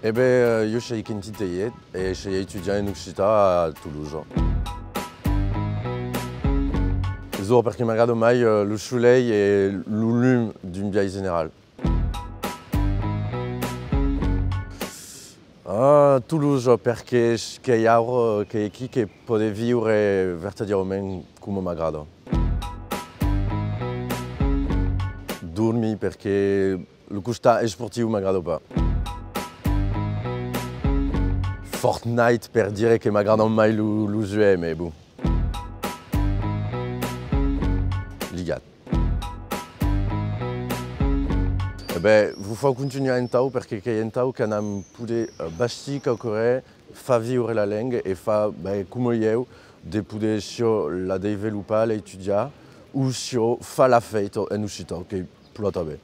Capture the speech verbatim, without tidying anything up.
E ben, eh, ieu sei Quentin Tellet e sei estudiant en occitan a Tolosa. Zo, perque m'agrada mai, eh, lo solelh e lo lum d'un biais general. Ah, Tolosa, perque s-, qu'ei aura, qu'ei aquí que pòde viure vertadièrament coma m'agrada. Dormir, perque lo costat esportiu m'agrada pas. Fortnite, per dire que m'agradan mai lo, los U M, bon. Ligat. E ben, vos fau contunhar entau, perque qu'ei entau qu'anam poder, eh, bastir quauquarren, far viure la lenga e far, ben, coma ieu, de poder siá la desvelopar, l'estudiar, o siá far la fèita en occitan, qu'ei plan tanben.